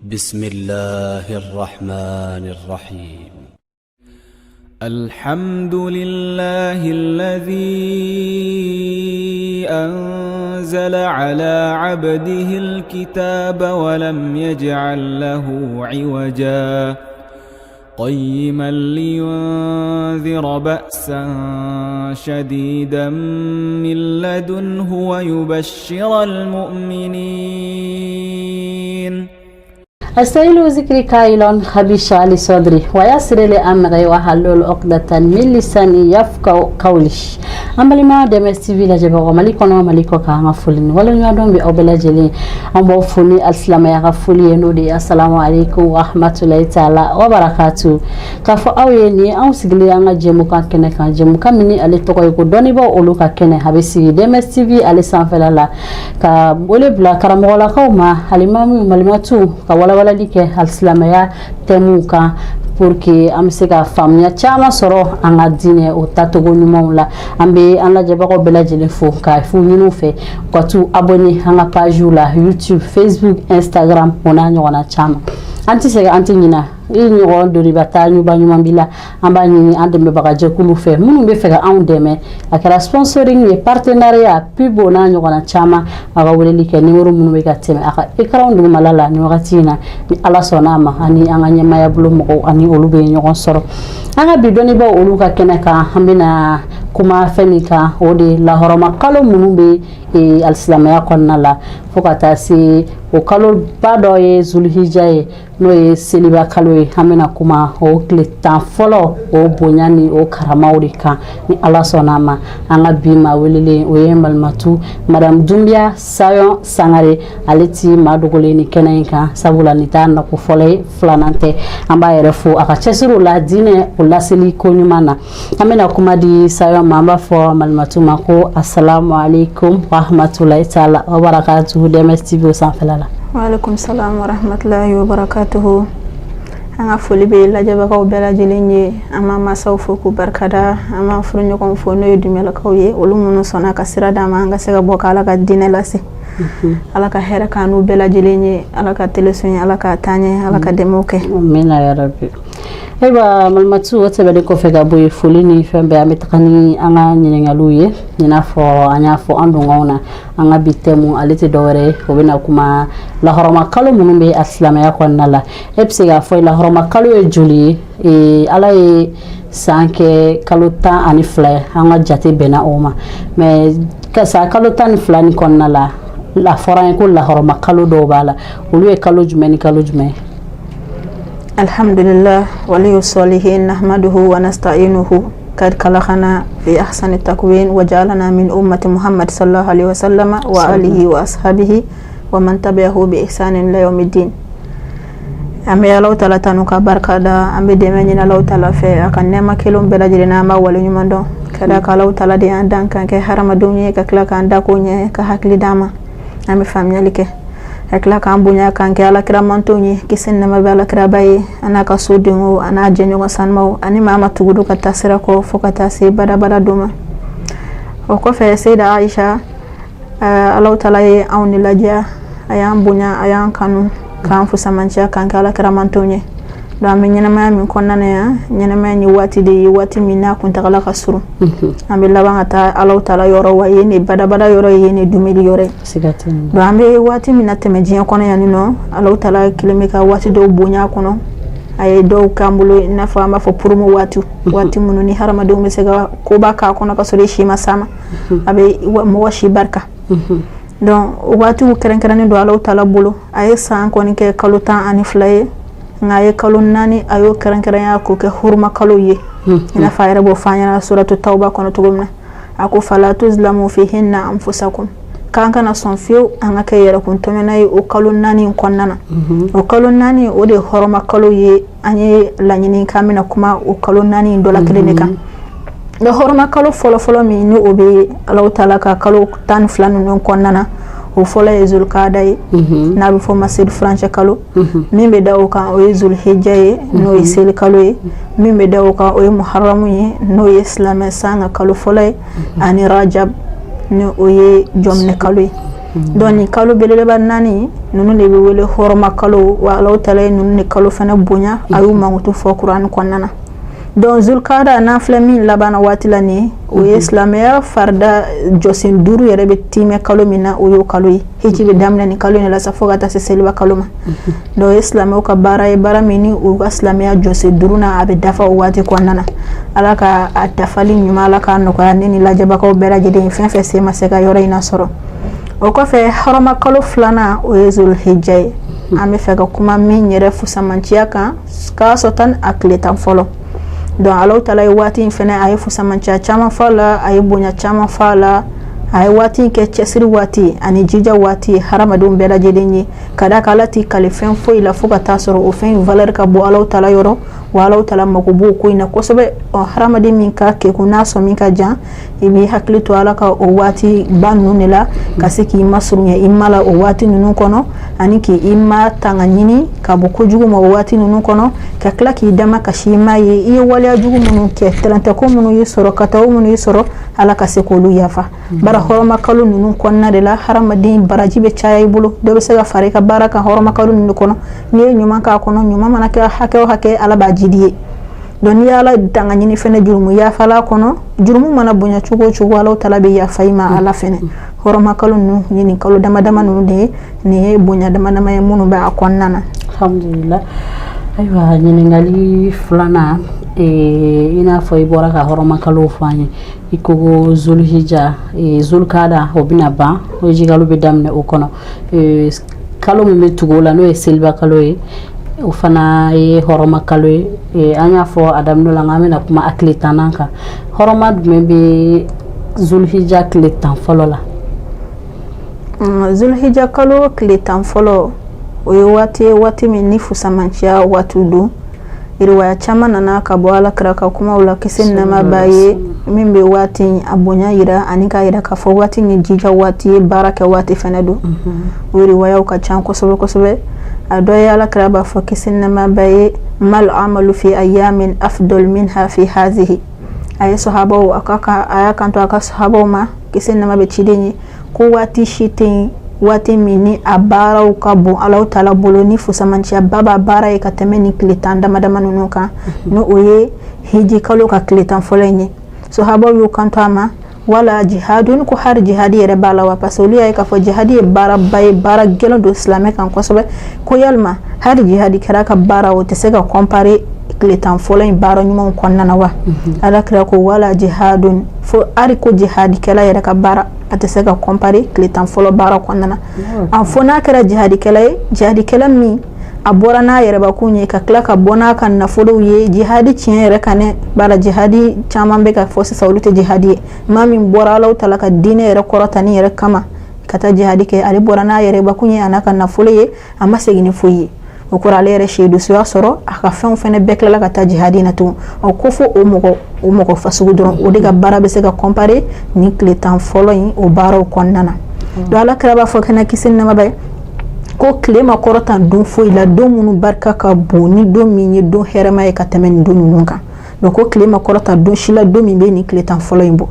بسم الله الرحمن الرحيم. الحمد لله الذي أنزل على عبده الكتاب ولم يجعل له عوجا قيما لينذر بأسا شديدا من لدنه ويبشر المؤمنين. أستهل ذكري قائلا رب اشرح لي صدري ويسر لي أمري واحلل عقدة من لساني يفقهوا قولي. An balima DMS TV lajɛbagaw, Mali kɔnɔ, Mali kɔ kan, an ka foli ni waleɲuman dɔn bɛ aw bɛɛ lajɛlen. An b'aw fo ni alisilamɛya ka foli ye, n'o de ye asalamu aleykum wa rahmatulahi taala wa barakatu. K'a fɔ aw ye, nin ye anw sigilen an ka jɛmukan kɛnɛ kan, jɛmukan min ni ale tɔgɔ ye ko dɔnnibaaw olu ka kɛnɛ. A bɛ sigi DMS TV ale sanfɛla la, ka wele bila karamɔgɔlakaw ma, alimamiw, malimatuw, ka walawalali kɛ alisilamɛya thèmes kan, pour que an bɛ se ka faamuya caman sɔrɔ an ka diinɛ o tacogo ɲumanw la. An bɛ an lajɛbagaw bɛɛ lajɛlen fo ka fu ɲini fɛ ka t'u abonné an ka pagew la, YouTube, Facebook, Instagram, o n'a ɲɔgɔnna caman. An tɛ sɛgɛn, an tɛ ɲina i ɲɔgɔn doniba taa ɲuba ɲuman b'i la. An b'a ɲini an dɛmɛbagajɛkulu fɛ, minnu bɛ fɛ ka anw dɛmɛ, a kɛra sponsoring ye, partenariat, pub, o n'a ɲɔgɔnna caman, a ka weleli kɛ numéro minnu bɛ ka tɛmɛ a ka écran dugumala la nin wagati in na. Ni Ala sɔnna a ma, ani an ka ɲɛmaya bolo mɔgɔw, ani olu bɛ ɲɔgɔn sɔrɔ. An ka bi dɔnnibaaw olu ka kɛnɛ kan, an bɛna kuma fɛn min kan, o de ye lahɔrɔma kalo minnu bɛ alisilamɛya kɔnɔna la, fo ka taa se o kaloba dɔ ye Zulhijja ye, n'o ye seliba kalo ye. An bɛna kuma o tile 10 fɔlɔ, o bonya ni o karamaw de kan, ni Ala sɔnna a ma. An ka bi maa welelen, o ye malimatu Madame Dunbiya Sayɔn Sangare. Ale ti maa dogolen ni kɛnɛ in kan, sabula nin t'a nako fɔlɔ ye, filanan tɛ. An b'a yɛrɛ fo a ka cɛsiriw la diinɛ o laseli ko ɲuman na. An bɛna kuma di Sayɔn ma. An b'a fɔ malimatu ma ko asalamu aleykum rahmatulahi taala wa barakatuhu, DMS TV o sanfɛla la. Waaleykum salam wa rahmatulahi wa barakatuhu. An ka foli bɛ lajɛbagaw bɛɛ lajɛlen ye. An b'an masaw fo k'u barikada, an b'an furuɲɔgɔnw fo, n'o ye Dunbiyalakaw ye, olu minnu sɔnna ka sira d'an ma an ka se ka bɔ ka Ala ka diinɛ lase. Ala ka hɛrɛ k'an n'u bɛɛ lajɛlen ye, Ala ka teleso ye, Ala k'a taa ɲɛ, Ala ka dɛmɛw kɛ. Amina ya rabi. Ayiwa malimatu, o tɛmɛnen kɔfɛ ka bɔ yen, foli ni fɛn bɛɛ, an bɛ taga ni an ka ɲininkaliw ye. I n'a fɔ an y'a fɔ an donkanw na, an ka bi thème ale tɛ dɔwɛrɛ ye, o bɛna kuma lahɔrɔma kalo minnu bɛ a silamɛya kɔnɔna la. E bɛ se k'a fɔ lahɔrɔma kalo ye joli ye? Ala ye san kɛ kalo 12 ye, an ka jate bɛnna o ma, mais san kalo 12 nin kɔnɔna la, a fɔra an ye ko lahɔrɔma kalo dɔw b'a la. Olu ye kalo jumɛn ni kalo jumɛn ye? Alhamdulillah waliyu salihin nahmaduhu wa nasta'inuhu kad khalaqana fi ahsani takwin wa ja'alana min ummati Muhammad sallallahu alaihi wasallam wa alihi wa ashabihi wa man tabi'ahu bi ihsanin ila yawmiddin. An bɛ Alahu Taala tanu ka barika da, an bɛ dɛmɛ ɲini Alahu Taala fɛ a ka nɛɛma kelenw bɛɛ lajɛlen na. An b'a waleɲuman dɔn ka d'a kan Alahu Taala de y'an dan k'an kɛ hadamadenw ye, ka tila k'an da ko ɲɛ, ka hakili d'an ma, an bɛ faamuyali kɛ, ka tila k'an bonya k'an kɛ Alakira mantonw ye. Kisi ni nɛɛma bɛ Alakiraba ye, a n'a ka sodenw, a n'a jɛɲɔgɔn sanumaw, ani maa ma tugudu ka taa sira kɔ fo ka taa se badabada don ma. O kɔfɛ, Seyida Aisha, Alahu Taala ye anw ni ladiya, a y'an bonya, a y'an kanu, k'an fusamanciya, k'an kɛ Alakira mantonw ye. Donc an bɛ ɲɛnamaya min kɔnɔna na yan, ɲɛnamaya ni waati de ye waati min n'a kuntagala ka surun, an bɛ laban ka taa Alahu Taala yɔrɔ, wa yen de badabada yɔrɔ ye, yen de dumuni yɔrɔ ye. Donc an bɛ waati min na tɛmɛ diɲɛ kɔnɔ yan nɔ, Alahu Taala kelen bɛ ka waati dɔw bonya a kɔnɔ, a ye dɔw k'an bolo i n'a fɔ an b'a fɔ promo waati, waati minnu ni hadamadenw bɛ se ka koba k'a kɔnɔ ka sɔrɔ i si ma s'a ma, a bɛ mɔgɔ si barika. Donc o waatiw kɛrɛnkɛrɛnnen don Alahu Taala bolo. A ye san kɔni kɛ kalo 12 ye, nka a ye kalo 4, a y'o kɛrɛnkɛrɛnya k'o kɛ huruma kalo ye, i n'a fɔ a yɛrɛ b'o fɔ an ɲɛna suratu Tawba kɔnɔ cogo min na. A ko fala tuzlamu fihinna anfusakum, k'an kana sɔn fiyewu an ka kɛ yɛrɛkun tɔɲɔna ye o kalo 4 in kɔnɔna na. O kalo 4, o de ye hɔrɔma kalo ye. An ye laɲini k'an bɛna kuma o kalo 4 in dɔ la kelen de kan. Donc hɔrɔma kalo fɔlɔfɔlɔ min ni o bɛ Alahu Taala ka kalo 12 ninnu kɔnɔna na, o fɔlɔ ye Zulkada ye, n'a bɛ fɔ ma seli furancɛ kalo. Min bɛ da o kan, o ye Zulhijja ye, n'o ye seli kalo ye. Min bɛ da o kan, o ye Muharamu ye, n'o ye silamɛ san ka kalo fɔlɔ ye, ani Rajab, ni o ye jɔminɛ kalo ye. Donc nin kalo belebeleba naani ninnu de bɛ wele hɔrɔma kalo, wa Alahu taala ye ninnu de kalo fana bonya, a y'u mankutu fɔ kuranɛ kɔnɔna na. Donc zulkada n'an filɛ min laban na waati la nin, o ye silamɛya farida jɔsen duuru yɛrɛ bɛ timɛ kalo min na, o y'o kalo ye. Hiji bɛ daminɛ nin kalo in de la sa fo ka taa se seliba kalo ma. Donc o ye silamɛw ka baara ye, baara min ni u ka silamɛya jɔsen duuru na, a bɛ dafa o waati kɔnɔna na. Ala ka a dafali ɲuman, Ala k'a nɔgɔya ne ni lajɛbagaw bɛɛ lajɛlen, fɛn fɛn se ma se ka yɔrɔ in na sɔrɔ. O kɔfɛ, hɔrɔma kalo filanan, o ye zulhijja ye. An bɛ fɛ ka kuma min yɛrɛ fusamanciya kan k'a sɔrɔ tan a tile 10 fɔlɔ. Donc Alahu taala ye waati in fɛnɛ, a ye fusamanciya caman fɔ a la, a ye bonya caman fɔ a la, a ye waati in kɛ cɛsiri waati ani jija waati ye hadamadenw bɛɛ lajɛlen ye, ka d'a kan Ala t'i kali fɛn foyi la fo ka taa sɔrɔ o fɛn in valeur ka bon Alahu taala yɔrɔ, wa Alahu taala mago b'o ko in na kosɛbɛ. Ɔ hadamaden min ka kekun n'a sɔn min ka jan, i b'i hakili to Ala ka o waati ba ninnu de la, ka se k'i masurunya i ma la o waati ninnu kɔnɔ, ani k'i ma tanga ɲini ka bɔ kojugu ma o waati ninnu kɔnɔ, ka tila k'i dama kasi i ma ye i ye waleya jugu minnu kɛ, tɛrɛntɛko minnu y'i sɔrɔ, kataw minnu y'i sɔrɔ, Ala ka se k'olu yafa. Bara hɔrɔma kalo ninnu kɔnɔna de la, hadamaden baraji bɛ caya i bolo, dɔ bɛ se ka fara i ka baara kan hɔrɔma kalo ninnu kɔnɔ. N'i ye ɲuman k'a kɔnɔ, ɲuman mana kɛ hakɛ o hakɛ, Ala b'a jidi ye. Donc n'i y'Ala tanga ɲini fɛnɛ jurumu yafala kɔnɔ, jurumu mana bonya cogo o cogo, Ala taala bɛ yafa i ma. Ala fɛnɛ hɔrɔma kalo ninnu ye nin kalo dama dama ninnu de ye, nin ye bonya dama dama ye minnu bɛ a kɔnɔna na. Alhamdulillah. Ayiwa, ɲininkali filanan, i n'a fɔ i bɔra ka hɔrɔma kalo fɔ an ye, i ko ko zulhijja, zulkada, o bɛna ban, hiji kalo bɛ daminɛ o kɔnɔ. Kalo min bɛ tugu o la, n'o ye seliba kalo ye, o fana ye hɔrɔma kalo ye. An y'a fɔ a daminɛ la, an bɛna kuma a tile 10nan kan. Hɔrɔma jumɛn bɛ zulhijja tile 10 fɔlɔ la? Zulhijja kalo tile 10 fɔlɔ, o ye waati ye, waati min ni fusamanciya waatiw don. Riwaya caman nana ka bɔ Ala kira ka kumaw la, kisi ni nɛɛma b'a ye, min bɛ waati a bonya yira ani k'a yira k'a fɔ waati ni jija waati ye, baara kɛ waati fɛnɛ don. O riwayaw ka ca kosɛbɛ kosɛbɛ. A dɔ ye, Ala kira b'a fɔ, kisi ni nɛɛma b'a ye: mal amalu fi ayamin afdal minha fi hazihi. A ye sahabaw, a ka a y'a kanto a ka sahabaw ma, kisi ni nɛɛma bɛ ciden ye, ko waati si tɛ yen, waati min ni a baaraw ka bon Alahu taala bolo, ni fusamanciyaba b'a baara ye ka tɛmɛ ni tile 10 dama dama ninnu kan, ni o ye hiji kalo ka tile 10 fɔlɔ in ye. Sahabaw y'u kanto a ma: wala jihadun, ko hari jihadi yɛrɛ b'a la wa? Parce que olu y'a ye k'a fɔ jihadi ye baaraba ye, baara gɛlɛn don silamɛ kan kosɛbɛ. Ko yalima hari jihadi kɛra ka baara, o tɛ se ka comparer tile 10 fɔlɔ in baara ɲumanw kɔnɔna na wa? Ala kira ko: wala jihadun, fo hari ko jihadikɛla yɛrɛ ka baara, a tɛ se ka comparer tile 10 fɔlɔ baara kɔnɔna na. A fo n'a kɛra jihadikɛla ye, jihadikɛla min a bɔra n'a yɛrɛbakun ye, ka tila ka bɔ n'a ka nafolow ye jihadi tiɲɛ yɛrɛ kan. Ne bara jihadi caman bɛ ka fɔ sisan, olu tɛ jihadi ye. Maa min bɔra Alahu taala ka diinɛ yɛrɛ kɔrɔta ni yɛrɛ kama ka taa jihadi kɛ, ale bɔra n'a yɛrɛbakun ye, a n'a ka nafolo ye, a ma segin ni foyi ye. O kɔrɔ, ale yɛrɛ seyidusuya sɔrɔ, a ka fɛnw fɛnɛ bɛɛ tilala ka taa jihadi na tugun. Ɔ ko fo o mɔgɔ, o mɔgɔ fasugu dɔrɔn, o de ka baara bɛ se ka comparer ni tile 10 fɔlɔ in o baaraw kɔnɔna na. Donc Ala kira b'a fɔ kɛnɛ, kisi ni nɛɛma b'a ye, ko tile ma kɔrɔta don foyi la, don minnu barika ka bon ni don min ye, don hɛrɛma ye ka tɛmɛ nin don ninnu kan. Donc ko tile ma kɔrɔta don si la, don min bɛ nin tile 10 fɔlɔ in bɔ.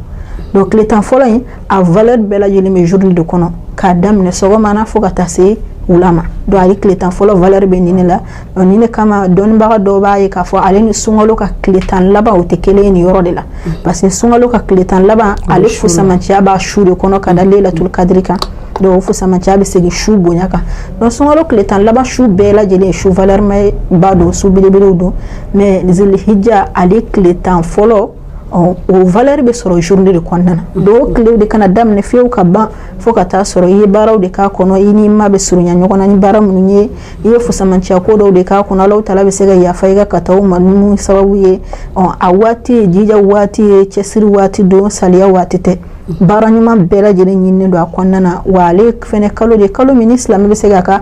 Donc tile 10 fɔlɔ in, a valeur bɛɛ lajɛlen bɛ journée de kɔnɔ, k'a daminɛ sɔgɔma na fo ka taa se wula ma. Donc ale tile 10 fɔlɔ valeur bɛ nin de la. Nin de kama dɔnnibaga dɔw b'a ye k'a fɔ ale ni sunkalo ka tile 10 laban, o tɛ kelen ye nin yɔrɔ de la, parce que sunkalo ka tile 10 laban, ale fusamanciya b'a su de kɔnɔ ka da Laylatul Kadiri kan. Donc o fusamanciya bɛ segin su bonya kan. Donc sunkalo tile 10 laban su bɛɛ lajɛlen su valeur ba don, su belebelew don, mais Zulhijja ale tile 10 fɔlɔ, o valeur bɛ sɔrɔ journée de kɔnɔna na. Donc o tilew de kana daminɛ fiyewu ka ban fo ka taa sɔrɔ i ye baaraw de k'a kɔnɔ, i ni ma bɛ surunya ɲɔgɔn na ni baara minnu ye, i ye fusamanciya ko dɔw de k'a kɔnɔ, Alahu taala bɛ se ka yafa i ka kataw ma ni mun sababu ye. A waati ye jija waati ye, cɛsiri waati don, saliya waati tɛ. Baara ɲuman bɛɛ lajɛlen ɲininen don a kɔnɔna na. Wa ale fɛnɛ kalo de, kalo min ni silamɛ bɛ se k'a ka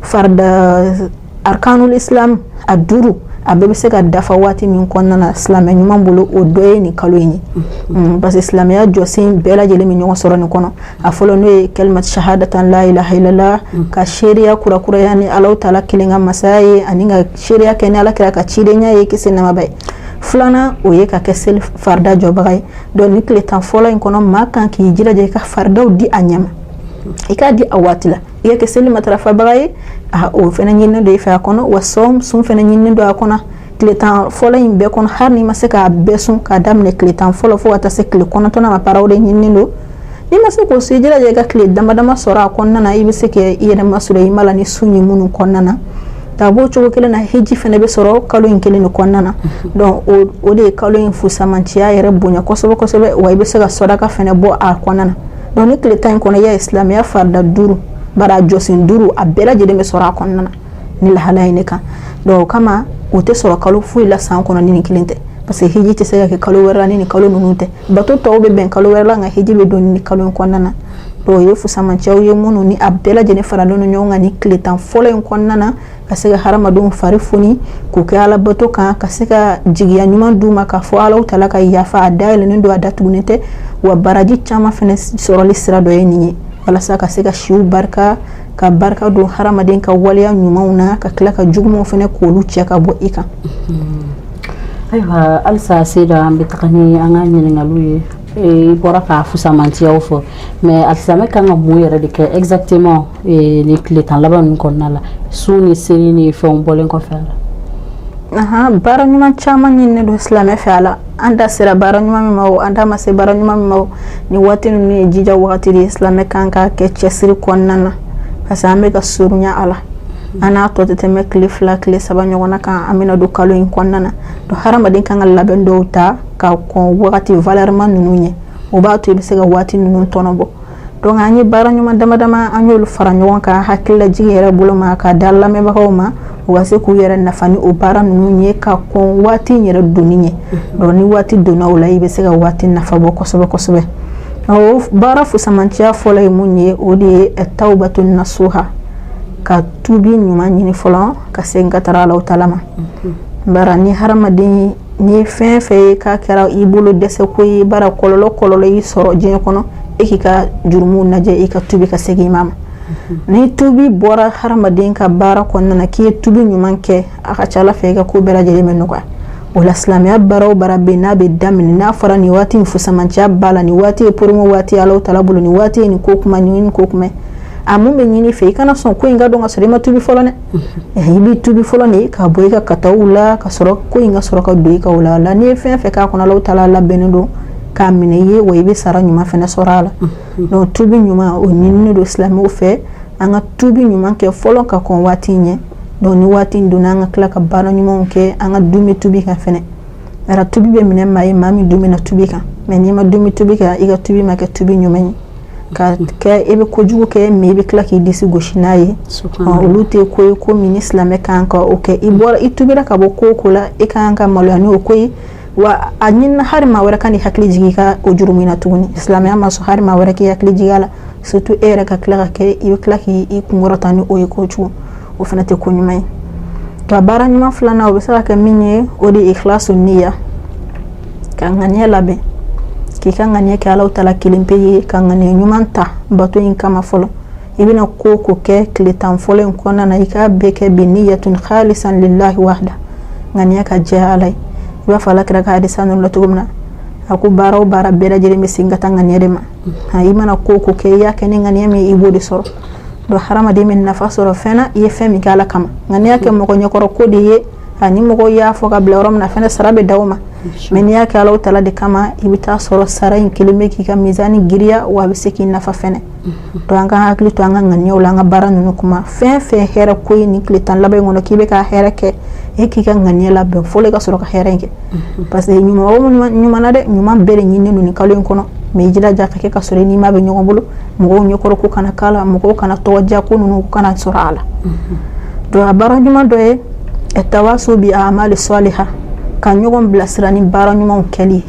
farida arkanul islam a duuru, a bɛɛ bɛ se ka dafa waati min kɔnɔna na silamɛ ɲuman bolo, o dɔ ye nin kalo in ye, parce que silamɛya jɔsen bɛɛ lajɛlen bɛ ɲɔgɔn sɔrɔ nin kɔnɔ. A fɔlɔ, n'o ye kalimat shahadatan la ilaha illallah, ka seereya kurakuraya ni Alahu taala kelen ka masaya ye, ani ka seereya kɛ ni Ala kira ka cidenya ye, kisi nɛɛma b'a ye. Filanan, o ye ka kɛ seli farida jɔbaga ye. Donc ni tile 10 fɔlɔ in kɔnɔ, maa kan k'i jilaja i ka faridaw di a ɲɛma. I k'a di a waati la, i ka kɛ seli matarafabaga ye, o fana ɲininen don i fɛ a kɔnɔ. Wa sɔn, sun fana ɲininen don a kɔnɔ tile 10 fɔlɔ in bɛɛ kɔnɔ. Hali n'i ma se k'a bɛɛ sun, k'a daminɛ tile 10 fɔlɔ fo ka taa se tile 9nan ma, para o de ɲininen don. N'i ma se k'o sun, i jilaja i ka tile dama dama sɔrɔ a kɔnɔna na, i bɛ se k'i yɛrɛ masɔrɔ i ma la ni sun ye minnu kɔnɔna na. Ka b'o cogo kelen na, hiji fana bɛ sɔrɔ kalo in kelen de kɔnɔna na. Donc o de ye kalo in fusamanciya yɛrɛ bonya kosɛbɛ kosɛbɛ. Wa i bɛ se ka sɔdaka fana bɔ a kɔnɔna na. Donc ni tile 10 in kɔnɔ, i y'a ye silamɛya farida duuru, bara jɔsen duuru, a bɛɛ lajɛlen bɛ sɔrɔ a kɔnɔna na ni lahala ye ne kan. Donc o kama, o tɛ sɔrɔ kalo foyi la san kɔnɔ ni nin kelen tɛ, parce que hiji tɛ se ka kɛ kalo wɛrɛ la ni nin kalo ninnu tɛ. Bato tɔw bɛ bɛn kalo wɛrɛ la, nka hiji bɛ don ni kalo in kɔnɔna na. Donc o ye fusamanciyaw ye minnu ni a bɛɛ lajɛlen faralen don ɲɔgɔn kan ni tile 10 fɔlɔ in kɔnɔna na, ka se ka hadamadenw fari foni k'o kɛ alabato kan, ka se ka jigiya ɲuman d'u ma k'a fɔ Alahu taala ka yafa, a dayɛlɛnnen don, a datugunen tɛ. Wa baraji caman fana sɔrɔli sira dɔ ye nin ye, walasa ka se ka siw barika, ka barika don hadamaden ka waleya ɲumanw na, ka tila ka jugumanw fana k'olu cɛ ka bɔ i kan. Ayiwa, halisa Seyida, an bɛ taga ni an ka ɲininkaliw ye. I bɔra ka fusamantiyaw fɔ, mais alisilamɛ kan ka mun yɛrɛ de kɛ exactement ni tile 10 laban ninnu kɔnɔna la, sun ni seli ni fɛnw bɔlen kɔfɛ a la? Ahan, baara ɲuman caman ɲininen don silamɛ fɛ a la. An da sera baara ɲuman min ma o, an da ma se baara ɲuman min ma o, ni waati ninnu ye jija wagati de ye. Silamɛ kan ka kɛ cɛsiri kɔnɔna na, parce que an bɛ ka surunya a la. An n'a tɔ tɛ tɛmɛ tile 2, tile 3 ɲɔgɔnna kan, an bɛna don kalo in kɔnɔna na. Donc hadamaden kan ka labɛn dɔw ta ka kɔn wagati valeurma ninnu ɲɛ. O b'a to i bɛ se ka waati ninnu tɔnɔ bɔ. Donc an ye baara ɲuman dama dama, an y'olu fara ɲɔgɔn kan hakililajigin yɛrɛ bolo ma, ka da lamɛnbagaw ma, u ka se k'u yɛrɛ nafa ni o baara ninnu ye ka kɔn waati in yɛrɛ donni ɲɛ. Donc ni waati donna o la, i bɛ se ka waati nafa bɔ kosɛbɛ kosɛbɛ. O baara fusamanciya fɔlɔ ye mun ye? O de ye tawbatu nasuha, ka tubi ɲuman ɲini fɔlɔ, ka segin ka taga Alahu taala ma. Bara ni hadamaden n'i ye fɛn fɛn ye k'a kɛra i bolo dɛsɛ ko ye, bara kɔlɔlɔ kɔlɔlɔ y'i sɔrɔ diɲɛ kɔnɔ, e k'i ka jurumuw lajɛ, i ka tubi ka segin i ma. Ni tubi bɔra hadamaden ka baara kɔnɔna na, k'i ye tubi ɲuman kɛ, a ka ca Ala fɛ i ka ko bɛɛ lajɛlen bɛ nɔgɔya. O la, silamɛya baara o baara bɛ yen n'a bɛ daminɛ, n'a fɔra nin waati in fusamanciya b'a la, nin waati ye promo waati ye Alahu taala bolo, nin waati ye nin ko kuma, nin ko kuma, a mun bɛ ɲini fɛ, i kana sɔn ko in ka dɔn ka sɔrɔ i ma tubi fɔlɔ dɛ. I b'i tubi fɔlɔ de ka bɔ i ka kataw la, ka sɔrɔ ko in ka sɔrɔ ka don i ka o la. La n'i ye fɛn fɛn k'a kɔnɔ, Alahu taala labɛnnen don k'a minɛ i ye, wa i bɛ sara ɲuman fɛnɛ sɔrɔ a la. Donc tubi ɲuman, o ɲininen don silamɛw fɛ, an ka tubi ɲuman kɛ fɔlɔ ka kɔn waati in ɲɛ. Donc ni waati in donna, an ka tila ka baara ɲumanw kɛ, an ka dumi tubi kan fɛnɛ. Yara tubi bɛ minɛ maa ye, maa min dumina tubi kan, mais n'i ma dumi tubi kan, i ka tubi ma kɛ tubi ɲuman ye ka kɛ. I bɛ kojugu kɛ, mais i bɛ tila k'i disi gosi n'a ye, olu tɛ ko ye ko min ni silamɛ kan ka o kɛ. I bɔra, i tubira ka bɔ ko o ko la, i kan ka maloya ni o ko ye. Wa a ɲinina hali maa wɛrɛ ka n'i hakili jigin i ka o jurumu in na tuguni. Silamɛya ma sɔn hali maa wɛrɛ k'i hakili jigin a la, surtout e yɛrɛ ka tila ka kɛ i bɛ tila k'i kunkɔrɔta ni o ye kojugu, o fana tɛ ko ɲuman ye. Ka baara ɲuman filanan, o bɛ se ka kɛ min ye, o de ye ikhlasu niya, ka ŋaniya labɛn, k'i ka ŋaniya kɛ Alahu taala kelen pe ye, ka ŋaniya ɲuman ta bato in kama fɔlɔ. I bɛna ko o ko kɛ tile 10 fɔlɔ in kɔnɔna na, i k'a bɛɛ kɛ bi niyatun khalisan lillahi wahda, ŋaniya ka jɛ Ala ye. I b'a fɔ Ala kira ka hadisa ninnu la cogo min na, a ko baara o baara bɛɛ lajɛlen bɛ segin ka taa ŋaniya de ma. I mana ko o ko kɛ, i y'a kɛ ni ŋaniya min ye, i b'o de sɔrɔ. Donc hadamaden bɛ nafa sɔrɔ fɛn na, i ye fɛn min kɛ Ala kama. Nka n'i y'a kɛ mɔgɔ ɲɛkɔrɔ ko de ye, ani mɔgɔw y'a fɔ ka bila yɔrɔ min na fɛnɛ, sara bɛ d'aw ma. Mais n'i y'a kɛ Alahu taala de kama, i bɛ taa sɔrɔ sara in kelen bɛ k'i ka mizani giriya, wa a bɛ se k'i nafa fɛnɛ. Donc an ka hakili to an ka ŋaniyaw la an ka baara ninnu kuma. Fɛn fɛn hɛrɛ ko ye nin tile 10 laban in kɔnɔ, k'i bɛ ka hɛrɛ kɛ, e k'i ka ŋaniya labɛn fɔlɔ, i ka sɔrɔ ka hɛrɛ in kɛ. Parce que ɲuman o ɲuman na dɛ, ɲuman bɛɛ de ɲininen don nin kalo in kɔnɔ, mais i jilaja ka kɛ ka sɔrɔ i n'i ma bɛ ɲɔgɔn bolo, mɔgɔw ɲɛkɔrɔ ko kana k'a la, mɔgɔw kana tɔgɔ ko ninnu kana sɔrɔ a la. Donc a baara ɲuman dɔ ye tawaso bi amali saliha, ka ɲɔgɔn bilasira ni baara ɲumanw kɛli ye.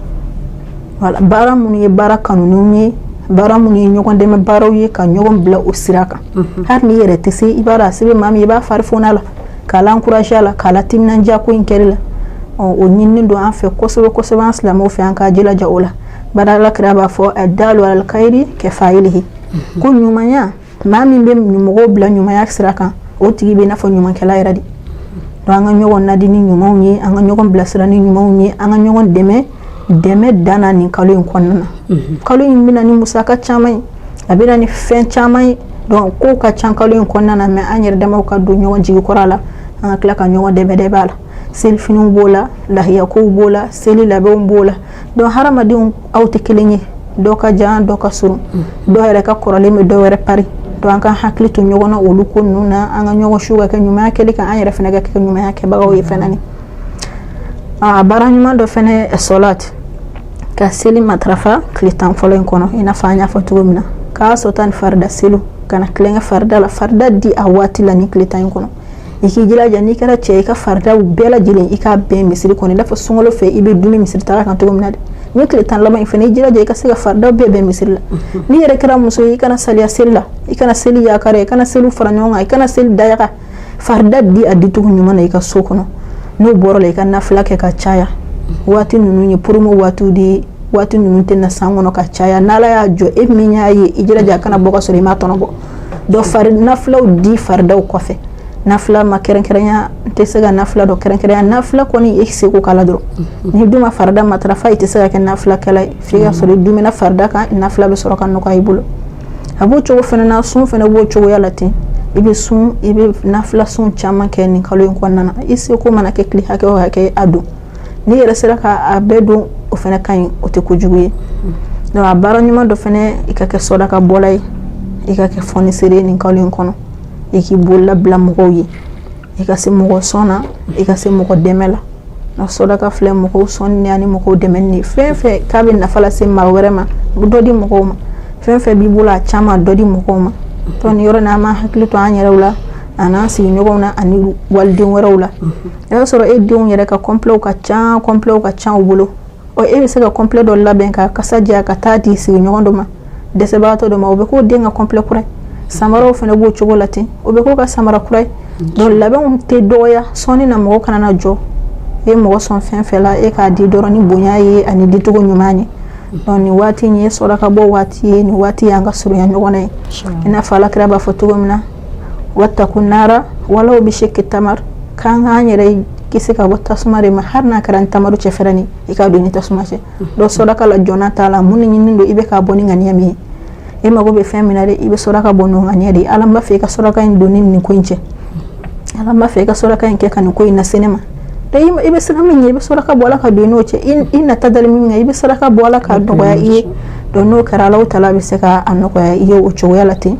Wala baara minnu ye baara kanuninw ye, baara minnu ye ɲɔgɔn dɛmɛ baaraw ye, ka ɲɔgɔn bila o sira kan. Hali n'i yɛrɛ tɛ se, i b'a dɔn a se bɛ maa min, i b'a fari foni a la, k'a la encourager a la, k'a la timinandiya ko in kɛli la. O ɲininen don an fɛ kosɛbɛ kosɛbɛ, an silamɛw fɛ, an k'a jilaja o la. Bari Ala kira b'a fɔ addalu alal khayri kafa'ilihi, ko ɲumanya, maa min bɛ mɔgɔw bila ɲumanya sira kan, o tigi bɛ i n'a fɔ ɲumankɛla yɛrɛ de. Donc an ka ɲɔgɔn nadi ni ɲumanw ye, an ka ɲɔgɔn bilasira ni ɲumanw ye, an ka ɲɔgɔn dɛmɛ dɛmɛ dan na nin kalo in kɔnɔna na. Kalo in bɛna ni musaka caman ye. A bɛ na ni fɛn caman ye. Donc kow ka ca kalo in kɔnɔna na, mais an yɛrɛ damaw ka don ɲɔgɔn jigi kɔrɔ a la, an ka tila ka ɲɔgɔn dɛmɛ dɛmɛ a la. Selifiniw b'o la, lahiyakow b'o la, seli labɛnw b'o la. Donc hadamadenw, aw tɛ kelen ye, dɔ ka jan, dɔ ka surun, dɔw yɛrɛ ka kɔrɔlen bɛ dɔw yɛrɛ pari. Donc an ka hakili to ɲɔgɔn na olu ko ninnu na, an ka ɲɔgɔn su ka kɛ ɲumanya kɛli kan, an yɛrɛ fana ka kɛ ɲumanya kɛbagaw ye fana. Ni a baara ɲuman dɔ fana, sɔlat, ka seli matarafa tile 10 fɔlɔ in kɔnɔ, i n'a fɔ an y'a fɔ cogo min na, k'a sɔrɔ ni farida seliw kana tulonkɛ farida la. Farida di a waati la ni tile 10 in kɔnɔ. I k'i jilaja, n'i kɛra cɛ, i ka faridaw bɛɛ lajɛlen, i k'a bɛn misiri kɔnɔ, i n'a fɔ sunkalo fɛ i bɛ dumuni misiri taga kan cogo min na dɛ. Ni tile 10 laban in fana, i jilaja i ka se ka faridaw bɛɛ bɛn misiri la. N'i yɛrɛ kɛra muso ye, i kana saliya seli la, i kana seli yakara, i kana seliw fara ɲɔgɔn kan, i kana seli dayaga. Farida di a dicogo ɲuman na i ka so kɔnɔ. N'o bɔra la, i ka nafila kɛ ka caya. Waati ninnu ye promo waatiw de ye, waati ninnu tɛ na san kɔnɔ ka caya. N'Ala y'a jɔ e min y'a ye, i jilaja a kana bɔ ka sɔrɔ i m'a tɔnɔ bɔ. Donc fari nafilaw di faridaw kɔfɛ. Nafila ma kɛrɛnkɛrɛnya, n tɛ se ka nafila dɔ kɛrɛnkɛrɛnya. Nafila kɔni, e seko k'a la dɔrɔn. N'i dun ma farida matarafa, i tɛ se ka kɛ nafilakɛla ye f'i ka sɔrɔ i dumina farida kan, nafila bɛ sɔrɔ ka nɔgɔya i bolo. A b'o cogo fana na, sun fana b'o cogoya la ten. I bɛ sun, i bɛ nafila sun caman kɛ nin kalo in kɔnɔna na. I seko mana kɛ tile hakɛ o hakɛ, a don. N'i yɛrɛ sera ka a bɛɛ don, o fana ka ɲi, o tɛ kojugu ye. Donc a baara ɲuman dɔ fana, i ka kɛ sɔdaka bɔla ye, i ka kɛ fɔnisere ye nin kalo in kɔnɔ, i k'i bolola bila mɔgɔw ye, i ka se mɔgɔ sɔn na, i ka se mɔgɔ dɛmɛ la. Na sɔdaka filɛ, mɔgɔw sɔnni ani mɔgɔw dɛmɛni, fɛn fɛn k'a bɛ nafa lase maa wɛrɛ ma, dɔ di mɔgɔw ma. Fɛn fɛn b'i bolo, a caman dɔ di mɔgɔw ma. Donc nin yɔrɔ in, an b'an hakili to an yɛrɛw la, a n'an sigiɲɔgɔnw na, ani waliden wɛrɛw la. I b'a sɔrɔ e denw yɛrɛ ka completw ka ca, completw ka ca u bolo. Ɔ, e bɛ se ka complet dɔ labɛn ka kasa diya ka taa di sigiɲɔgɔn dɔ ma, dɛsɛbagatɔ dɔ ma, o bɛ k'o den ka complet kura ye. Samaraw fana b'o cogo la ten, o bɛ k'o ka samara kura ye. Donc labɛnw tɛ dɔgɔya sɔnni na, mɔgɔ kana na jɔ. E ye mɔgɔ sɔn fɛn fɛn la, e k'a di dɔrɔn ni bonya ye ani dicogo ɲuman ye. Donc nin waati in ye sɔrɔ bɔ waati ye, nin waati y'an ka surunya ɲɔgɔn na ye. I n'a fɔ Alakira b'a fɔ cogo min na: واتقوا النار ولو بشق تمرة. K'an k'an yɛrɛ kisi ka bɔ tasuma de ma, hali n'a kɛra ni tamaro cɛfɛrɛn i k'a don ni tasuma cɛ. Donc sɔrɔ la joona t'a la, mun ɲini don, i bɛ k'a bɔ ni ŋaniya min ye, e mago bɛ fɛn min na dɛ, i bɛ sɔrɔ ka bɔ n'o ŋaniya de ye. Ala b'a fɛ i ka sɔrɔ in don ni nin ko in cɛ, Ala b'a fɛ i ka sɔrɔ in kɛ ka nin ko in lase ne ma. I bɛ sira min ɲɛ, i bɛ sɔrɔ ka bɔ ala ka don n'o cɛ. I nata dali min kan, i bɛ saraka bɔ ala ka nɔgɔya i ye. Donc n'o kɛra, Ala ta bɛ se ka a nɔgɔya i ye o cogoya la ten.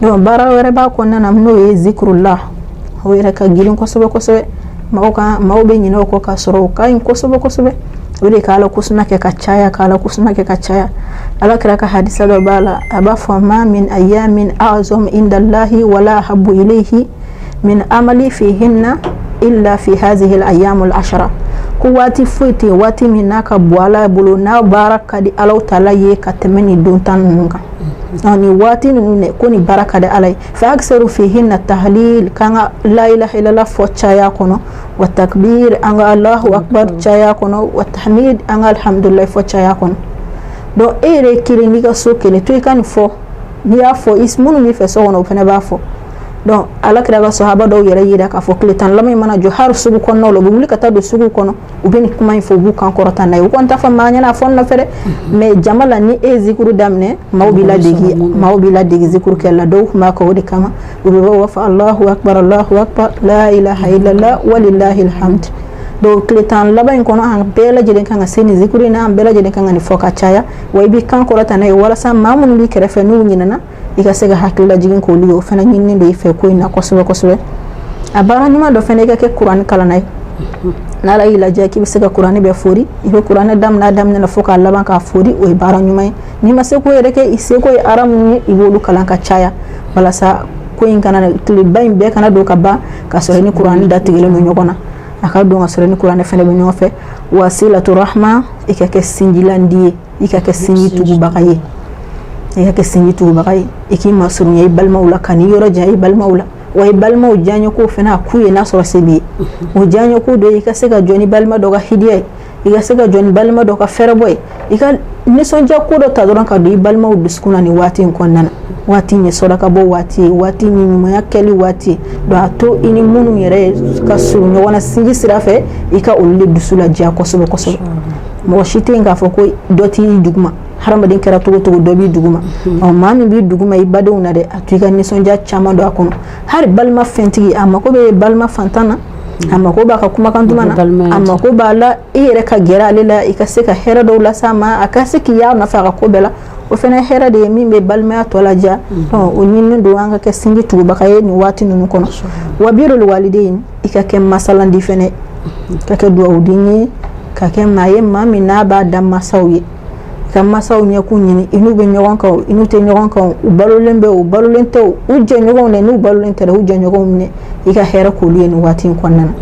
Donc baara wɛrɛ b'a kɔnɔna na, n'o ye ذكر الله. O yɛrɛ ka girin kosɛbɛ kosɛbɛ. Maaw ka maaw bɛ ɲinɛ o kɔ ka sɔrɔ o ka ɲi kosɛbɛ kosɛbɛ. O de ka Ala kosuma kɛ ka caya, ka Ala kosuma kɛ ka caya. Ala kira ka hadisa dɔ b'a la, a b'a fɔ: ما من أيام أعظم عند الله ولا أحب إليه من عمل فيهن إلا في هذه الأيام العشرة. Ko waati foyi tɛ yen, waati min n'a ka bɔ Ala bolo, n'a baara ka di Ala taala ye ka tɛmɛ nin don 10 ninnu kan. Nin waati ninnu dɛ, ko nin baara ka di Ala ye. فأكثروا فيهن التهليل, k'an ka لا إله إلا الله fɔ caya kɔnɔ, والتكبير, an ka الله أكبر caya kɔnɔ, والتحميد, an ka alhamdulilayi fɔ caya kɔnɔ. Donc e yɛrɛ kelen, n'i ka so kelen to, i ka nin fɔ. N'i y'a fɔ, minnu b'i fɛ so kɔnɔ, o fana b'a fɔ. Donc Ala kira ka sahaba dɔw yɛrɛ yira k'a fɔ tile 10 laban in mana jɔ, hali sugu kɔnɔnaw la, u bɛ wuli ka taa don sugu kɔnɔ, u bɛ nin kuma in fɔ, u b'u kan kɔrɔta n'a ye. U kɔni t'a fɔ maa ɲɛna a fɔ n nɔfɛ dɛ, mais jama la, ni e ye zikuru daminɛ, maaw b'i ladege, maaw b'i ladege zikuru kɛ la. Dɔw tun b'a kɛ o de kama, u bɛ bɔ, u b'a fɔ: الله أكبر، الله أكبر، لا إله إلا الله، ولله الحمد. Donc tile 10 laban in kɔnɔ, an bɛɛ lajɛlen kan ka se nin zikuru in na, an bɛɛ lajɛlen kan ka nin fɔ ka caya. Wa i b'i kan kɔrɔta n'a ye walasa maa minnu b'i kɛrɛfɛ, n'u ɲinɛna, i ka se ka hakililajigin k'olu ye. O fana ɲininen don i fɛ ko in na kosɛbɛ kosɛbɛ. A baara ɲuman dɔ fana, i ka kɛ kuranɛ kalanna ye. N'Ala y'i lajɛ k'i bɛ se ka kuranɛ bɛɛ fori, i bɛ kuranɛ daminɛ a daminɛ la fo k'a laban k'a fori, o ye baara ɲuman ye. N'i ma se k'o yɛrɛ kɛ, i seko ye aramu ye, i b'olu kalan ka caya walasa ko in kana, tileba in bɛɛ kana don ka ban ka sɔrɔ ni kuranɛ datigɛlen don ɲɔgɔn na. A ka don ka sɔrɔ ni kuranɛ fana bɛ ɲɔgɔn fɛ. وصلة الرحم, i ka kɛ sinjilandi ye, i ka kɛ sinji tugubaga ye, i ka kɛ sinji tugubaga ye, i k'i masurunya i balimaw la, ka n'i yɔrɔ jan i balimaw la. Wa i balimaw diyaɲɛ fana, a k'u ye n'a sɔrɔ se b'i ye, o diyaɲɛ ko dɔ ye, i ka se ka jɔ ni balima dɔ ka hidiya ye, i ka se ka jɔ ni balima dɔ ka fɛrɛbɔ ye, i ka nisɔndiya ko dɔ ta dɔrɔn ka don i balimaw dusukun na nin waati in kɔnɔna na. Waati in ye saraka bɔ waati ye, waati in ye ɲumanya kɛli waati ye. Donc a to i ni minnu yɛrɛ ka surun ɲɔgɔn na sinji sira fɛ, i ka olu de dusu ladiya kosɛbɛ kosɛbɛ. Mɔgɔ si tɛ yen k'a fɔ ko dɔ t'i duguma. Hadamaden kɛra cogo cogo, dɔ b'i duguma. Ɔ, maa min b'i duguma i badenw na dɛ, a to i ka nisɔndiya caman don a kɔnɔ. Hali balima fɛntigi, a mako bɛ balima fantan na, a mako b'a ka kumakan duman na, a mako b'a la i yɛrɛ ka gɛrɛ ale la, i ka se ka hɛrɛ dɔw las'a ma, a ka se k'i y'a nɔfɛ a ka ko bɛɛ la. O fana hɛrɛ de ye min bɛ balimaya tɔ ladiya. O ɲininen don an ka kɛ sinji tugubaga ye nin waati ninnu kɔnɔ. Wa birrul walidain, i ka kɛ masalandi fɛnɛ, ka kɛ dugawuden ye, ka kɛ maa ye, maa min n'a b'a da masaw ye, ka masaw ɲɛkun ɲini. I n'u bɛ ɲɔgɔn kan, i n'u tɛ ɲɔgɔn kan, u balolen bɛ, u balolen tɛ, u jɛɲɔgɔnw dɛ, n'u balolen tɛ, u jɛɲɔgɔnw minɛ, i ka hɛrɛ k'olu ye nin waati in kɔnɔna na.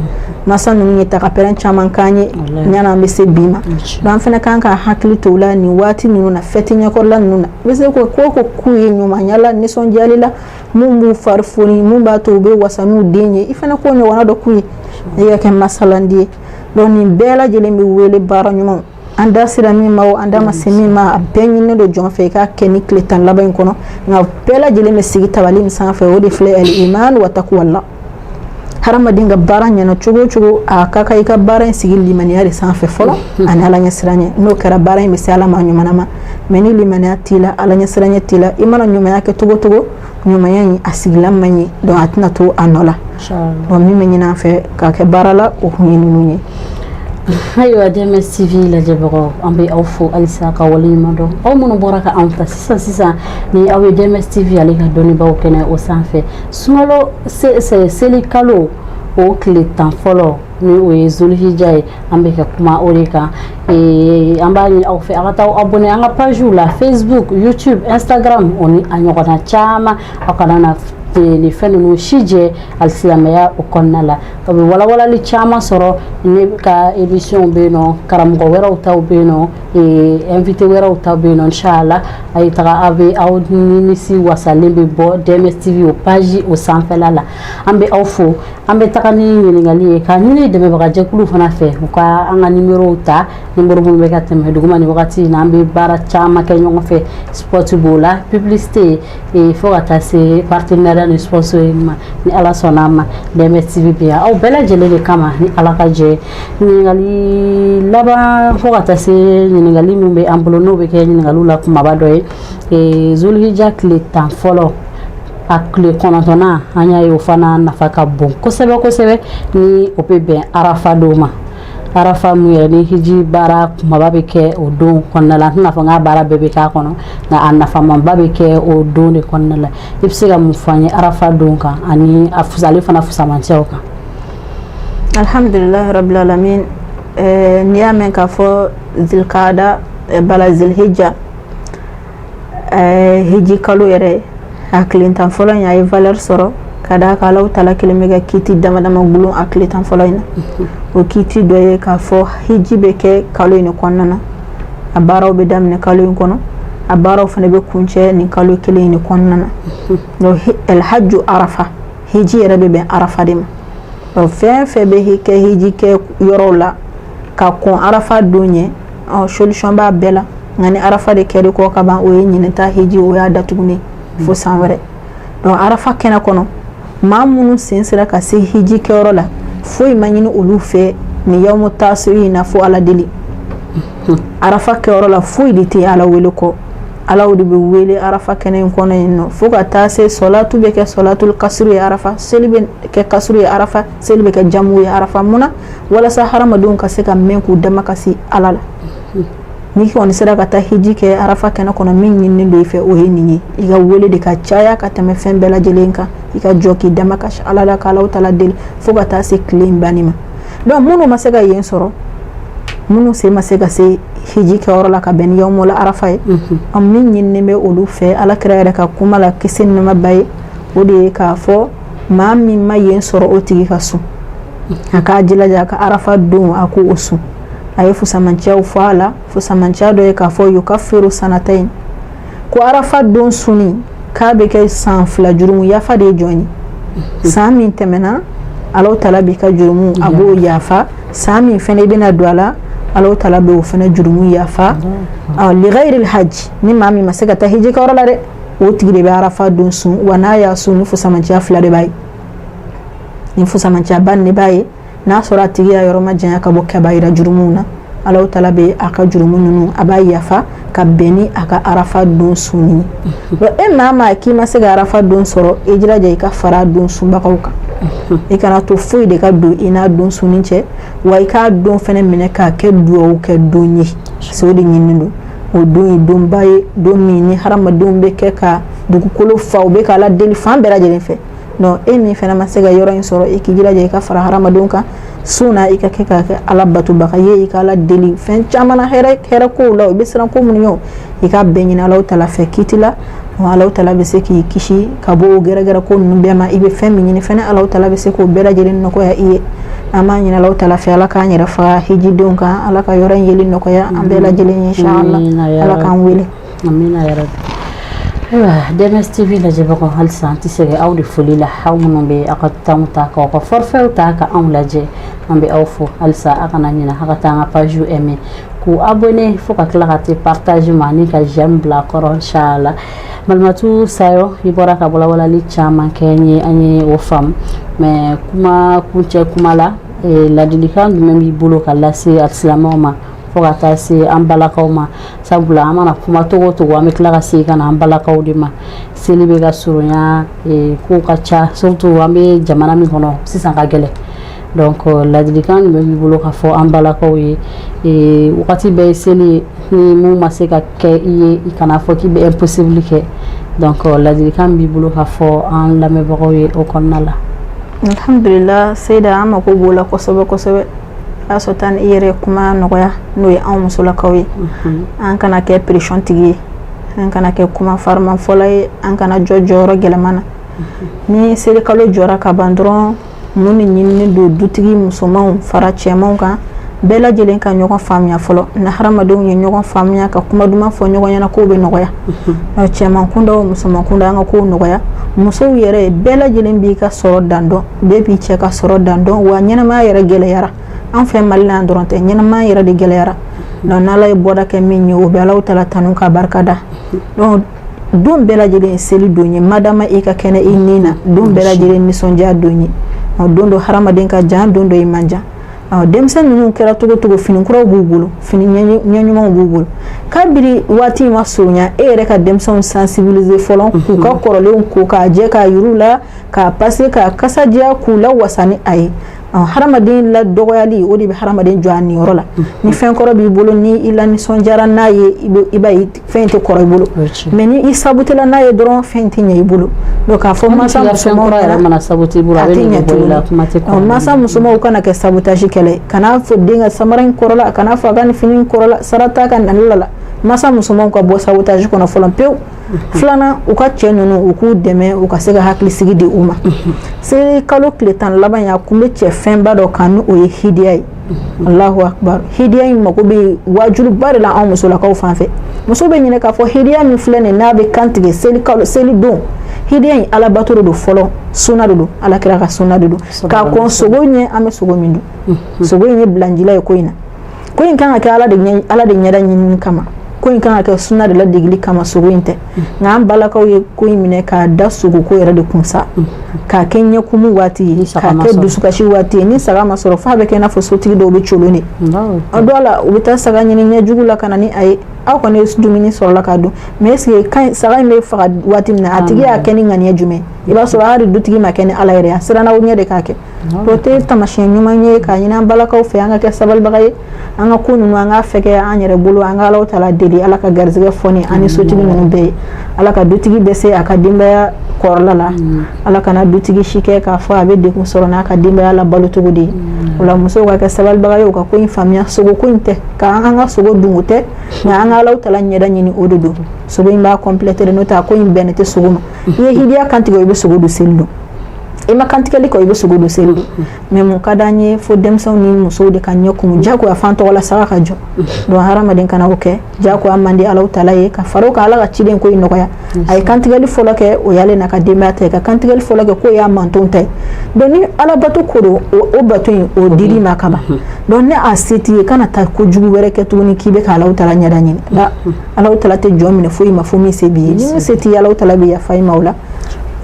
Masa ninnu ye tagapɛrɛn caman k'an ye yanni an bɛ se bi ma. Donc an fana kan ka hakili to u la nin waati ninnu na, fɛti ɲɛkɔrɔla ninnu na. I bɛ se ko ko ko k'u ye ɲumanya la, nisɔndiyali la, mun b'u fari foni, mun b'a to u bɛ wasa n'u den ye, i fana k'o ɲɔgɔnna dɔ k'u ye, i ka kɛ masalandi ye. Donc nin bɛɛ lajɛlen bɛ wele baara ɲumanw. An da sera min ma o, an da ma se min ma, a bɛɛ ɲininen don jɔn fɛ i k'a kɛ ni tile 10 laban in kɔnɔ. Nka bɛɛ lajɛlen bɛ sigi tabali min sanfɛ, o de filɛ: al iman wa taqwallah. Hadamaden ka baara ɲɛna cogo o cogo, a ka kan i ka baara in sigi limaniya de sanfɛ fɔlɔ ani Ala ɲɛsiranɲɛ. N'o kɛra, baara in bɛ se Ala ma ɲuman ma. Mais ni limaniya t'i la, Ala ɲɛsiranɲɛ t'i la, i mana ɲumanya kɛ cogo o cogo, ɲumanya in a sigilan man ɲi, donc a tɛna to a nɔ la. Donc min bɛ ɲini an fɛ k'a kɛ baara la, o kun ye ninnu ye. Ayiwa, DMS TV lajɛbagaw, an bɛ aw fo halisa ka waleɲuman dɔn, aw minnu bɔra ka anw ta sisan sisan ni aw ye DMS TV ale ka dɔnnibaaw kɛnɛ o sanfɛ. Sunkalo seli kalo o tile 10 fɔlɔ, ni o ye Zulhijja ye, an bɛ ka kuma o de kan. An b'a ɲini aw fɛ, aw ka taa abonné an ka page la, Facebook, YouTube, Instagram, o ni a ɲɔgɔnna caman. Aw kana na nin fɛn ninnu si jɛ alisilamɛya o kɔnɔna la. A bɛ walawalali caman sɔrɔ. Ne ka émission bɛ yen nɔ, karamɔgɔ wɛrɛw taw bɛ yen nɔ, invité wɛrɛw taw bɛ yen nɔ. Inshallah, a ye taga, aw bɛ aw nimisi wasalen bɛ bɔ DMS TV o page o sanfɛla la. An bɛ aw fo. An bɛ taga ni ɲininkali ye ka ɲini dɛmɛbagajɛkulu fana fɛ, u ka an ka numéro ta, numéro minnu bɛ ka tɛmɛ duguma nin wagati in na. An bɛ baara caman kɛ ɲɔgɔn fɛ, spot b'o la, publicité, fo ka taa se partenariat ni sponsoring ma. Ni Ala sɔnna a ma, DMS TV bɛ yan aw bɛɛ lajɛlen de kama, ni Ala ka jɛ. Ɲininkali laban, fo ka taa se ɲininkali min bɛ an bolo, n'o bɛ kɛ ɲininkaliw la kumaba dɔ ye: Zulhijja tile 10 fɔlɔ, a tile 9nan, an y'a ye o fana nafa ka bon kosɛbɛ kosɛbɛ, ni o bɛ bɛn Arafa don ma. Arafa mun yɛrɛ ni hiji baara kumaba bɛ kɛ o don kɔnɔna la, n tɛna fɔ n k'a baara bɛɛ bɛ k'a kɔnɔ, nka a nafamaba bɛ kɛ o don de kɔnɔna la. I bɛ se ka mun fɔ an ye Arafa don kan ani a ale fana fusamancɛw kan? Alhamdulilahi rabbil alamin. N'i y'a mɛn k'a fɔ Zilkada bala Zilhijja, hiji kalo yɛrɛ, a tile 10 fɔlɔ in, a ye valeur sɔrɔ ka d'a kan Alahu taala kelen bɛ ka kiiti dama dama gulon a tile 10 fɔlɔ in na. O kiiti dɔ ye k'a fɔ hiji bɛ kɛ kalo in de kɔnɔna na, a baaraw bɛ daminɛ kalo in kɔnɔ, a baaraw fana bɛ kuncɛ nin kalo kelen in de kɔnɔna na. Donc alhajju Arafa, hiji yɛrɛ bɛ bɛn Arafa de ma. Donc fɛn fɛn bɛ kɛ hiji kɛ yɔrɔw la ka kɔn Arafa don ɲɛ, ɔ, solution b'a bɛɛ la. Nka ni Arafa de kɛra kɔ ka ban, o ye ɲinɛ hiji, o y'a datugunen fo san wɛrɛ. Donc Arafa kɛnɛ kɔnɔ, maa minnu sen sera ka se hiji kɛyɔrɔ la, foyi ma ɲini olu fɛ nin yawmu tasiri in na fo Ala deli. Arafa kɛyɔrɔ la, foyi de tɛ Ala wele kɔ. Ala de bɛ wele Arafa kɛnɛ in kɔnɔ yen nɔ, fo ka taa se sɔlatu bɛ kɛ sɔlatul kasuru ye Arafa, seli bɛ kɛ kasuru ye Arafa, seli bɛ kɛ jamu ye Arafa. Mun na? Walasa hadamadenw ka se ka mɛn k'u dama kasi Ala la. N'i kɔni sera ka taa hiji kɛ Arafa kɛnɛ kɔnɔ, min ɲininen don i fɛ, o ye nin ye: i ka wele de ka caya ka tɛmɛ fɛn bɛɛ lajɛlen kan, i ka jɔ k'i dama kasi Ala la, k'Alaw tala deli fo ka taa se tile in banni ma. Donc minnu ma se ka yen sɔrɔ, minnu sen ma se ka se hiji kɛyɔrɔ la ka bɛn ni yawmul Arafa ye, min ɲininen bɛ olu fɛ, Ala kira yɛrɛ ka kuma la, kisi ni nɛɛma b'a ye, o de ye k'a fɔ maa min ma yen sɔrɔ, o tigi ka sun, a k'a jilaja a ka Arafa don, a k'o sun. A ye fusamanciyaw fɔ a la. Fusamanciya dɔ ye k'a fɔ yukafiru sanatayin, ko Arafa don sunni k'a bɛ kɛ san 2 jurumu yafa de ye jɔn ye. San min tɛmɛna, Alahu taala b'i ka jurumu, a b'o yafa. San min fɛnɛ i bɛna don a la, Alahu taala b'o fɛnɛ jurumu yafa. Lighayril hajj, ni maa min ma se ka taa hiji kɛyɔrɔ la dɛ, o tigi de bɛ Arafa don sun. Wa n'a y'a sun, ni fusamanciya 2 de b'a ye, ni fusamanciyaba nin de b'a ye. N'a sɔrɔ a tigi y'a yɔrɔ ma janya ka bɔ kabayira jurumuw na, Alahu taala bɛ a ka jurumu ninnu, a b'a yafa. Ka bɛn ni a ka arafa don sunni ye. Donc e maa maa k'i ma se ka arafa don sɔrɔ, i jilaja i ka fara don sunbagaw kan. I kana to foyi de ka don i n'a don sunni cɛ. Wa i k'a don fɛnɛ minɛ k'a kɛ duwawu kɛ don ye, parce que o de ɲininen don. O don ye donba ye, don min ni hadamadenw bɛ kɛ ka dugukolo fa, u bɛ ka Ala deli fan bɛɛ lajɛlen fɛ. Donc e min fana ma se ka yɔrɔ in sɔrɔ, i k'i jilaja i ka fara hadamadenw kan sun na, i ka kɛ ka kɛ Ala batobaga ye, i ka Ala deli fɛn caman na, hɛrɛ hɛrɛ kow la. I bɛ siran ko minnu ɲɛ, i ka bɛɛ ɲini Ala tala fɛ kiti la. Ala tala bɛ se k'i kisi ka bɔ o gɛrɛgɛrɛ ko ninnu bɛɛ ma. I bɛ fɛn min ɲini fɛnɛ, Ala tala bɛ se k'o bɛɛ lajɛlen nɔgɔya i ye. An b'a ɲini Ala tala fɛ, Ala k'an yɛrɛ faga hijidenw kan, Ala ka yɔrɔ in yeli nɔgɔya an bɛɛ lajɛlen ye, inshallah. Ala k'an wele. Amina ya rabbi. Ayiwa, DMS TV lajɛbagaw, halisa an tɛ sɛgɛn aw de foli la, aw minnu bɛ aw ka temps ta k'aw ka forfait ta ka anw lajɛ. An bɛ aw fo halisa. Aw kana ɲinɛ aw ka taa an ka page aimer, k'u abonner, fo ka tila ka te partage ma ani ka j'aime bila kɔrɔ, inshallah. Malimatu Sayo, i bɔra ka walawalali caman kɛ n ye, an ye o faamu. Mais kuma kuncɛ kuma la, ladilikan jumɛn b'i bolo ka lase alisilamɛw ma, fo ka taa se an balakaw ma? Sabula an mana kuma togo o togo, an bɛ tila ka segin ka na an balakaw de ma. Seli bɛ ka surunya, kow ka ca, surtout an bɛ jamana min kɔnɔ sisan ka gɛlɛn. Donc ladilikan jumɛn b'i bolo ka fɔ an balakaw ye? Wagati bɛɛ ye seli ye, ni mun ma se ka kɛ i ye, i kana fɔ k'i bɛ impossible kɛ. Donc ladilikan b'i bolo ka fɔ an lamɛnbagaw ye o kɔnɔna la? Alhamdulillah, Seyida, an mako b'o la kosɛbɛ kosɛbɛ. Y'a sɔrɔ tan i yɛrɛ kuma nɔgɔya, n'o ye anw musolakaw ye. An kana kɛ pression tigi ye, an kana kɛ kuma fariman fɔla ye, an kana jɔ jɔyɔrɔ gɛlɛman na. Ni selikalo jɔra ka ban dɔrɔn, mun de ɲininen don? Dutigi musomanw fara cɛmanw kan, bɛɛ lajɛlen ka ɲɔgɔn faamuya fɔlɔ. Ni hadamadenw ye ɲɔgɔn faamuya, ka kuma duman fɔ ɲɔgɔn ɲɛna, kow bɛ nɔgɔya. Cɛman kunda o, musoman kunda, an ka kow nɔgɔya. Musow yɛrɛ, bɛɛ lajɛlen b'i ka sɔrɔ dan dɔn, bɛɛ b'i cɛ ka sɔrɔ dan dɔn. Wa ɲɛnamaya yɛrɛ gɛlɛyara an fɛ Mali la yan dɔrɔn tɛ, ɲɛnamaya yɛrɛ de gɛlɛyara. Donc n'Ala ye bɔda kɛ min ye, o bɛ Alaw tala tanu ka barika da. Donc don bɛɛ lajɛlen seli don ye, madama i ka kɛnɛ i ni na, don bɛɛ lajɛlen nisɔndiya don ye. Don dɔ hadamaden ka jan, don dɔ i man jan. Denmisɛn ninnu kɛra togo togo, fini kuraw b'u bolo, fini ɲɛ ɲumanw b'u bolo. Kabiri waati ma surunya, e yɛrɛ ka denmisɛnw sensibiliser fɔlɔ, k'u ka kɔrɔlenw ko k'a jɛ, k'a yir'u la, k'a passer, k'a kasadiya, k'u la wasa ni a ye. Hadamaden la dɔgɔyali, o de bɛ hadamaden jɔ a niyɔrɔ la. Ni fɛn kɔrɔ b'i bolo, ni i la nisɔndiyara n'a ye, i b'a ye fɛn tɛ kɔrɔ i bolo. Mais ni i sabutela n'a ye dɔrɔn, fɛn tɛ ɲɛ i bolo. Donc k'a fɔ mansa musomanw yɛrɛ mana saboter i bolo, a bɛ nege bɔ i la, kuma tɛ kɔrɔ. Mansa musomanw kana kɛ sabotage kɛlɛ. Kana fɔ den ka samara in kɔrɔla, kana fɔ a ka nin fini in kɔrɔla, sara t'a ka nali la. Mansa musomanw ka bɔ sabotage kɔnɔ fɔlɔ pewu. Filanan, u ka cɛ ninnu, u k'u dɛmɛ, u ka se ka hakilisigi di u ma. Seli kalo tile 10 laban in, a kun bɛ cɛ fɛnba dɔ kan, ni o ye hidiya ye. Allahu akbar! Hidiya in mako bɛ wajuliba de la anw musolakaw fan fɛ. Muso bɛ ɲinɛ k'a fɔ hidiya min filɛ nin, n'a bɛ kantigɛ seli kalo seli don, hidiya in alabato de don fɔlɔ, sunna de don, Alakira ka sunna de don. K'a kɔn sogo ɲɛ, an bɛ sogo min dun, sogo in ye bilanjila ye ko in na. Ko in kan ka kɛ Ala de ɲɛda ɲinini kama, ko in kan ka kɛ sunna de la degeli kama, sogo in tɛ. Nka an balakaw ye ko in minɛ k'a da sogo ko yɛrɛ de kun sa, k'a kɛ ɲɛkumu waati ye, k'a kɛ dusukasi waati ye. Ni saga ma sɔrɔ, f'a bɛ kɛ i n'a fɔ sotigi dɔw bɛ colo de a dɔw la, u bɛ taa saga ɲini ɲɛjugu la ka na ni a ye. Aw kɔni ye dumuni sɔrɔla k'a dun, mais est ce que saga in bɛ faga waati min na, a tigi y'a kɛ ni ŋaniya jumɛn? I b'a sɔrɔ hali dutigi ma kɛ ni Ala yɛrɛ ye, a siranna aw ɲɛ de k'a kɛ. O tɛ taamasiyɛn ɲuman ye. K'a ɲini an balakaw fɛ, an ka kɛ sabalibaga ye, an ka ko ninnu, an k'a fɛgɛ an yɛrɛ bolo. An ka Alaw tala deli, Ala ka garizɛgɛ fɔni an ni sotigi ninnu bɛɛ ye. Ala ka dutigi bɛ se a ka denbaya kɔrɔla la. Ala kana dutigi si kɛ k'a fɔ a bɛ degun sɔrɔ n'a ka denbaya la balo cogo de ye. O la, musow ka kɛ sabalibaga ye, u ka ko in faamuya. Sogo ko in tɛ k'an ka sogo dun, o tɛ, nka an ka Alaw tala ɲɛda ɲini, o de don. Sogo in b'a compléter, n'o tɛ a ko in bɛnnen tɛ sogo ma. I ye hidiya kantigɛ, i bɛ sogo don seli don. I ma kantigɛli kɛ, i bɛ sogo don seli don. Mais mun ka d'an ye? Fo denmisɛnw ni musow de ka ɲɛ kumu, jagoya fan tɔgɔ la saga ka jɔ. Donc hadamaden kana o kɛ, jagoya man di Alaw tala ye. Ka fara o kan, Ala ka ciden ko in nɔgɔya a ye. Kantigɛli fɔlɔ kɛ, o y'ale n'a ka denbaya ta ye. Ka kantigɛli fɔlɔ kɛ, k'o y'a mantonw ta ye. Donc ni Ala bato ko don, o bato in, o dir'i ma ka ban. Donc ni a se t'i ye, kana taa kojugu wɛrɛ kɛ tuguni k'i bɛ ka Alaw tala ɲɛda ɲini. Alaw tala tɛ jɔn minɛ foyi ma fo min se b'i ye. Ni min se t'i ye, Alaw tala bɛ yafa i ma o la.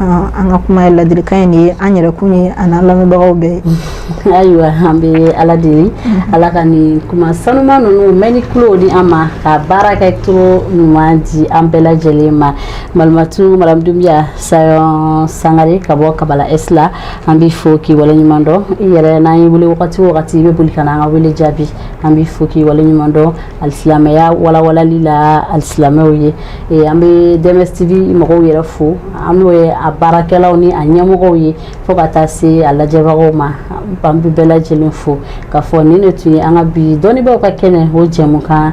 An ka kuma ye ladilikan ye nin ye, an yɛrɛ kun ye, a n'an lamɛnbagaw bɛɛ ye. Ayiwa, an bɛ Ala deli, Ala ka nin kuma sanuma ninnu mɛn ni tulo di an ma, ka baara kɛ cogo ɲuman di an bɛɛ lajɛlen ma. Malimatu, Madame Doumbia Sayɔn Sangare ka bɔ Kabala S la, an b'i fo k'i waleɲuman dɔn. I yɛrɛ, n'an y'i wele wagati o wagati, i bɛ boli ka na an ka wele jaabi. An b'i fo k'i waleɲuman dɔn alisilamɛya walawalali la alisilamɛw ye. An bɛ DMS TV mɔgɔw yɛrɛ fo, an n'o ye a baarakɛlaw ni a ɲɛmɔgɔw ye, fo ka taa se a lajɛbagaw ma. An bɛ bɛɛ lajɛlen fo k'a fɔ nin de tun ye an ka bi dɔnnibaaw ka kɛnɛ, o jɛmukan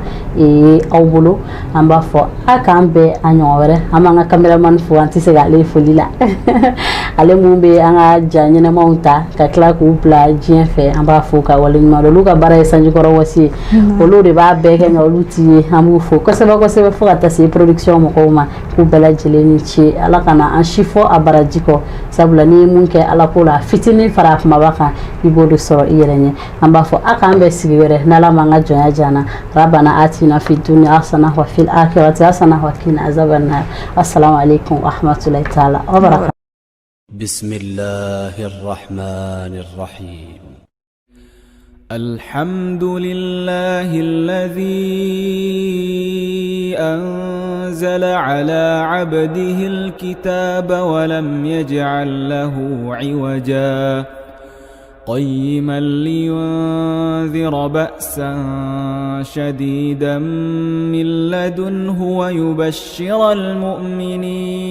aw bolo. An b'a fɔ a k'an bɛn a ɲɔgɔn wɛrɛ. An b'an ka caméraman fo, an tɛ se k'ale foli la, ale mun bɛ an ka ja ɲɛnɛmaw ta ka tila k'u bila diɲɛ fɛ. An b'a fo ka waleɲuman dɔn. Olu ka baara ye sanjikɔrɔ wɔsi ye, olu de b'a bɛɛ kɛ, nka olu ti ye. An b'u fo kosɛbɛ kosɛbɛ, fo ka taa se production mɔgɔw ma, k'u bɛɛ lajɛlen ni ce. Ala kana an si fɔ a baraji kɔ, sabula n'i ye mun kɛ Ala ko la, fitinin fara a kumaba kan, i b'o de sɔrɔ i yɛrɛ ɲɛ. An b'a fɔ a k'an bɛn sigi wɛrɛ, n'Ala m'an ka jɔnya jana. Rabana atina fi dunya hasana wa fil akhirati hasana wa qina azaban nar. Assalamu alaikum wa rahmatullahi ta'ala wa barakatuh. بسم الله الرحمن الرحيم. الحمد لله الذي أنزل على عبده الكتاب ولم يجعل له عوجا، قيما لينذر بأسا شديدا من لدنه ويبشر المؤمنين.